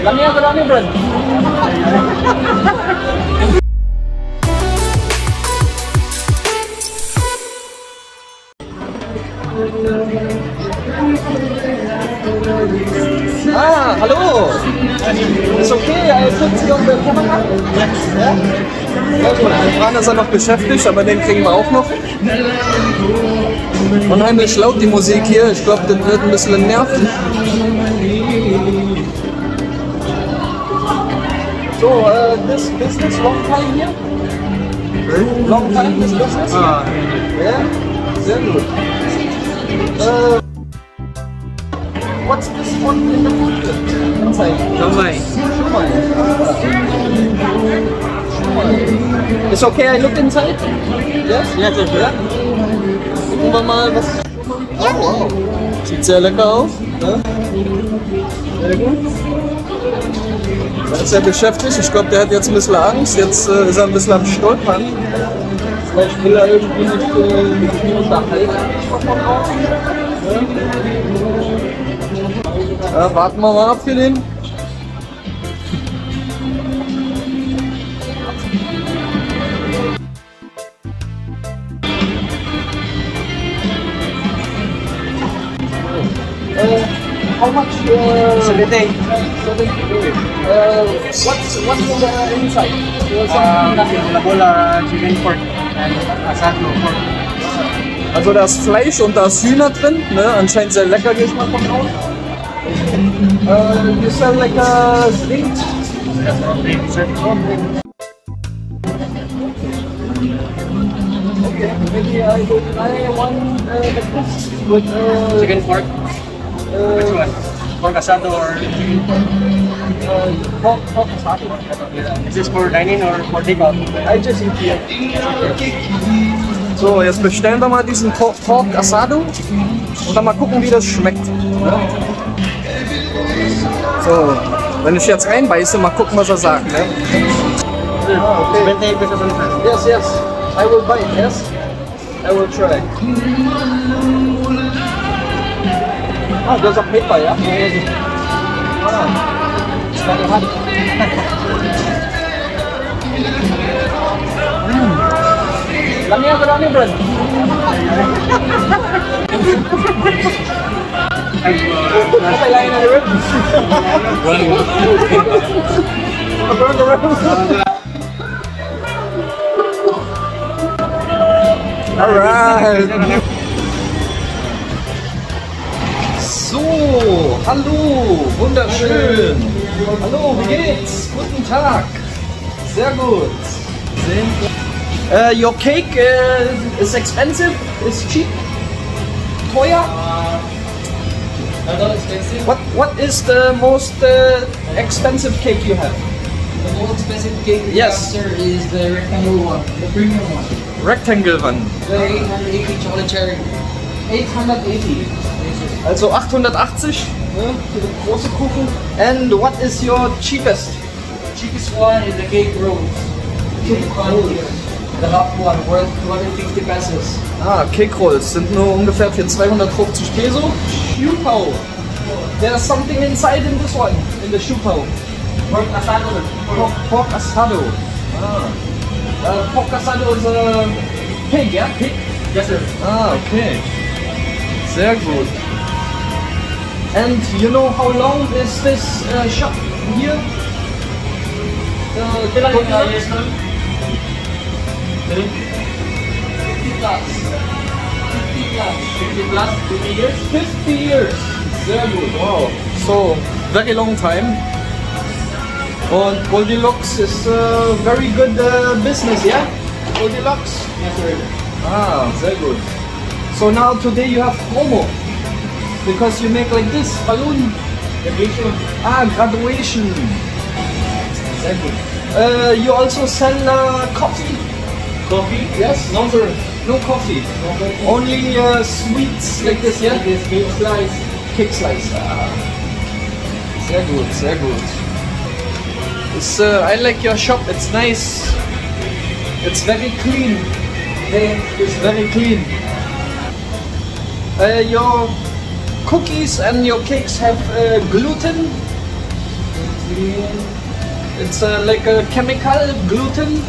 Lami ako dami, Brad. Ah, hallo. Ist okay, I put you on the camera? Ja? Sehr gut. Der Fran ist ja noch beschäftigt, aber den kriegen wir auch noch. Unheimlich laut die Musik hier. Ich glaube, das wird ein bisschen nerven. So, this business long time here? Long time this business? Ah. Ja, sehr gut. What's this one in the food inside? Siomai. Siomai. Ah. Siomai. It's okay, I look inside? Yes? Yes. Ja? Gucken wir mal, was. Oh, wow. Sieht sehr lecker aus. Ne? Sehr gut. Er ist sehr beschäftigt. Ich glaube, der hat jetzt ein bisschen Angst. Jetzt ist er ein bisschen am Stolpern. Vielleicht will er irgendwie nicht mit mir unterhalten. Ja, warten wir mal ab für den. How much? 78. What's in the inside? Bola bola, chicken pork, and asado pork. Also da ist Fleisch und da ist Hühner drin, ne? Anscheinend sehr lecker, gehe ich mal von aus. You sell like a drink? Yes, drink, sir. Okay, maybe I will try one like this with Chicken pork. Which one? Pork asado or chicken pork? Pork asado. Is this for dining or for takeout? I just eat here. So, jetzt bestellen wir mal diesen Pork Asado und dann mal gucken, wie das schmeckt. Ne? So, wenn ich jetzt reinbeiße, mal gucken, was er sagt. Ne? Ah, okay. 78 pesos only, sir. Yes. I will bite, yes. I will try. Ah, there's a paper, yeah? Ah, it's very hot. Lami ako dami, Brad. Okay lang na rin. Burn the rib. Alright. So, hallo, wunderschön. Hallo, wie geht's? Guten Tag. Sehr gut. Your cake is expensive? Is cheap? Teuer? Not expensive. What is the most expensive cake you have? The most expensive cake we Yes. have, sir, is the rectangle one, the premium one. Rectangle one. The 880 chocolate cherry. 880. Yes, sir. Also 880, ne, für den großen Kuchen. And what is your cheapest? Cheapest one is the cake rolls. Cake rolls. The half one worth 250 pesos. Ah, Cake Rolls sind nur ungefähr für 250 Peso. Siopao. There's something inside in this one, in the siopao. Pork asado. Pork asado. Ah. Pork asado is a pig, yeah? Pig? Yes, sir. Ah, okay. Sehr gut. And you know how long is this shop here? The Years now? 50 plus. 50 plus. 50 plus? 50 years? 50 years. Sehr gut, wow. So, very long time. Und Goldilocks is a very good business, yeah? Goldilocks? Yes, sir. Ah, sehr gut. So now today you have promo. Because you make like this, balloon. Graduation. Ah, graduation. Sehr gut. You also sell coffee? Coffee? Yes? No, sir. No coffee. No coffee. Only sweets like this, yeah? Like this, cake slice. Cake slice. Ah. Sehr gut, sehr gut. I like your shop, it's nice. It's very clean. It's very clean. Your cookies and your cakes have gluten? Green. It's like a chemical gluten.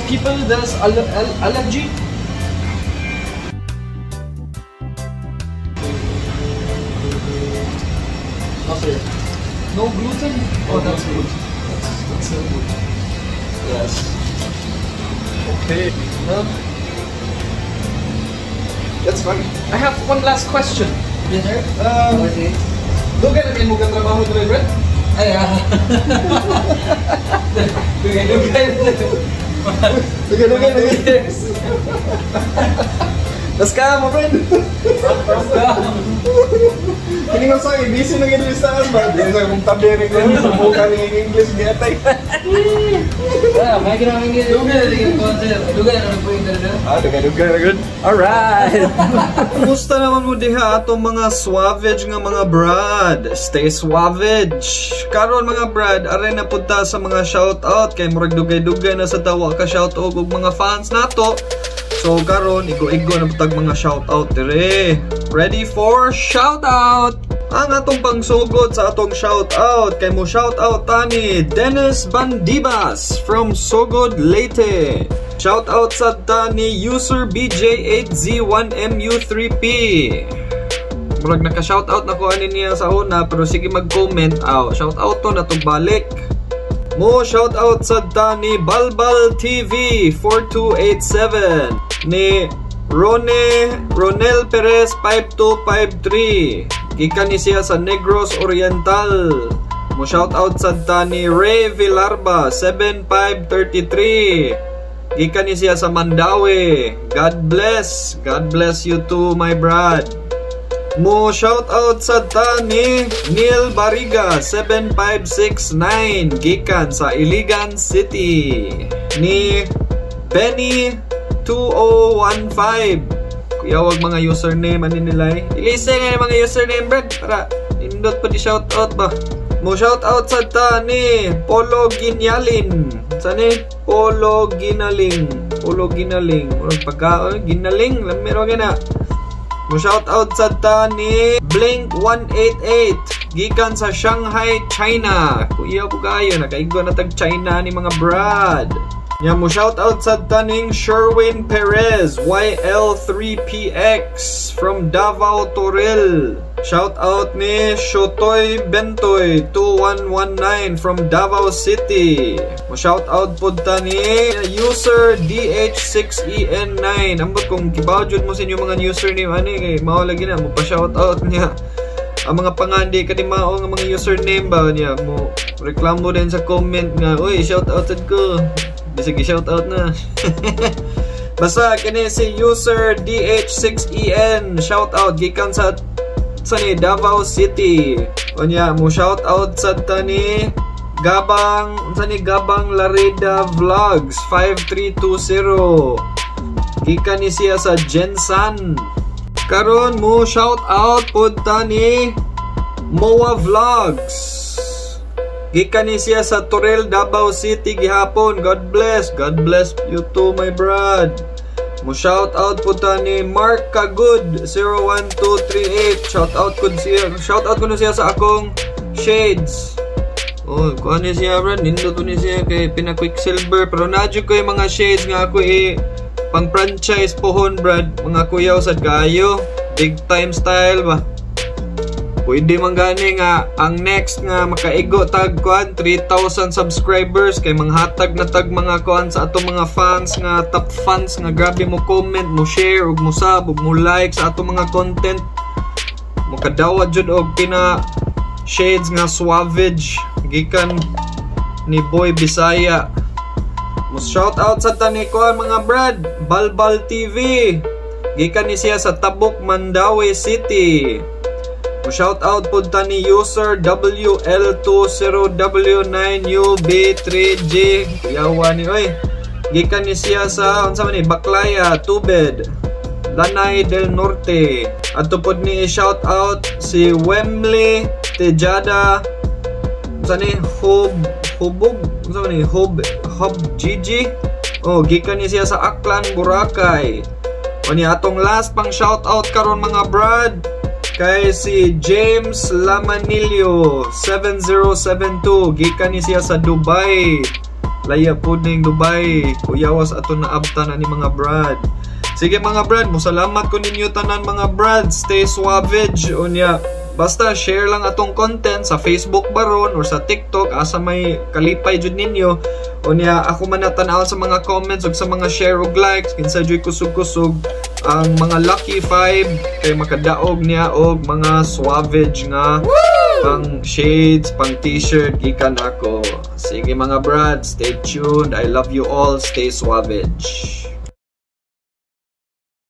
People, there's allergy. No, sir. No gluten? Oh, that's good. That's so good. Yes. Okay. That's fine. I have one last question. Yes, sir. Okay. Dugay na mo ka trabaho diri, Brett? Ay, ah. Dugay, dugay. Dugay, dugay, dugay. Yes. Let's go, my friend. Kini nga sa busy na gid sa ba? Di sa kung tabi rin ko subukan ni English giatay. Ah, may ginamit niya. Dugay na rin ko, sir. Dugay na rin po yung dala. Ah, dugay dugay na good. Alright. Kumusta naman mo diha atong mga suavage nga mga brad? Stay suavage. Karon mga brad, aray na punta sa mga shoutout kay murag dugay-dugay na sa tawa ka shoutout og mga fans nato. So karon igo-igo na putag mga shoutout dire. Ready for shoutout? Ang atong pangsugod sa atong shoutout kay mo shoutout tani Dennis Bandibas from Sogod, Leyte. Shoutout sa tani user BJ8Z1MU3P. Murag naka-shoutout na ko ani niya sa una pero sige mag-comment aw. Shoutout to na to balik. Mo shoutout sa tani Balbal TV 4287 ni Rone Ronel Perez 5253. Gikan ni siya sa Negros Oriental. Mo shoutout sa tani Ray Villarba 7533. Gikan ni siya sa Mandaue. God bless. God bless you too, my brad. Mo shoutout sa tani Neil Bariga 7569 gikan sa Iligan City. Ni Benny 2015. Kuya, wag mga username ani nila eh. Ilise nga yung mga username, brad, para nindot pa di shoutout ba. Mo shoutout sa tani Polo Ginyalin. Sa ni Polo Ginaling. Polo Ginaling. Murag pagka ginaling lamero gina. Mo shoutout sa tani Blink 188 gikan sa Shanghai, China. Kuya po kayo nakaigo na tag China ni mga brad. Nya mo shoutout sa taning Sherwin Perez YL3PX from Davao Toril. Shoutout ni Shotoy Bentoy 2119 from Davao City. Mo shoutout pud ta ni user DH6EN9. Ambot kung kibaw jud mo sa inyo mga username ani kay mao lagi na mo pa shoutout niya. Ang mga pangandi kani mao nga mga username ba niya mo reklamo din sa comment nga uy shoutout sad ko. Bisag shoutout na. Basta kini si user DH6EN shoutout gikan sa ni Davao City. Unya mo shoutout sa tani Gabang unsa ni Gabang Lareda Vlogs 5320. Gikan ni siya sa Jensan. Karon mo shoutout pud tani Moa Vlogs. Gikan ni siya sa Torel, Davao City gihapon. God bless. God bless you too, my brad. Mo shoutout po ta ni Mark Kagud 01238. Shoutout ko siya. Shoutout ko siya sa akong shades. Oh, kuha ni siya brad. Nindot ni siya kay pina Quicksilver pero nadyo ko yung mga shades nga ako eh pang franchise pohon brad. Mga kuyaw sad kayo. Big time style ba. Pwede man gani nga ang next nga makaigo tag kuan 3,000 subscribers kay manghatag na tag mga kuan sa atong mga fans nga top fans nga grabe mo comment, mo share ug mo sub ug mo like sa atong mga content. Makadawat jud og pina shades nga suavage gikan ni Boy Bisaya. Mo shout out sa tani kuan mga brad, Balbal TV. Gikan ni siya sa Tabuk, Mandaue City. Shout out po ta ni user WL20W9UB3G. Kuyawa ni oy. Gikan ni siya sa unsa man ni Baclaya, Tubed, Lanay del Norte. Adto pod ni shout out si Wemley Tejada. Unsa ni Hub Hubog, unsa man ni Hub Hub GG. Oh, gikan ni siya sa Aklan, Boracay. O ni atong last pang shout out karon mga brad. Kay si James Lamanilio 7072, gikan ni siya sa Dubai. Laya po ning Dubai. Kuyawas ato na abtan ani, mga brad. Sige, mga brad, mo salamat ko ninyo tanan, mga brad. Stay suavage unya. Basta share lang atong content sa Facebook baron or sa TikTok, asa may kalipay jud ninyo. Unya ako man na tan-aw sa mga comments ug sa mga share ug likes, kinsa juy kusog-kusog ang mga lucky five kay makadaog niya og mga suavage nga pang shades, pang T-shirt gikan ako. Sige, mga brad, stay tuned. I love you all. Stay suavage.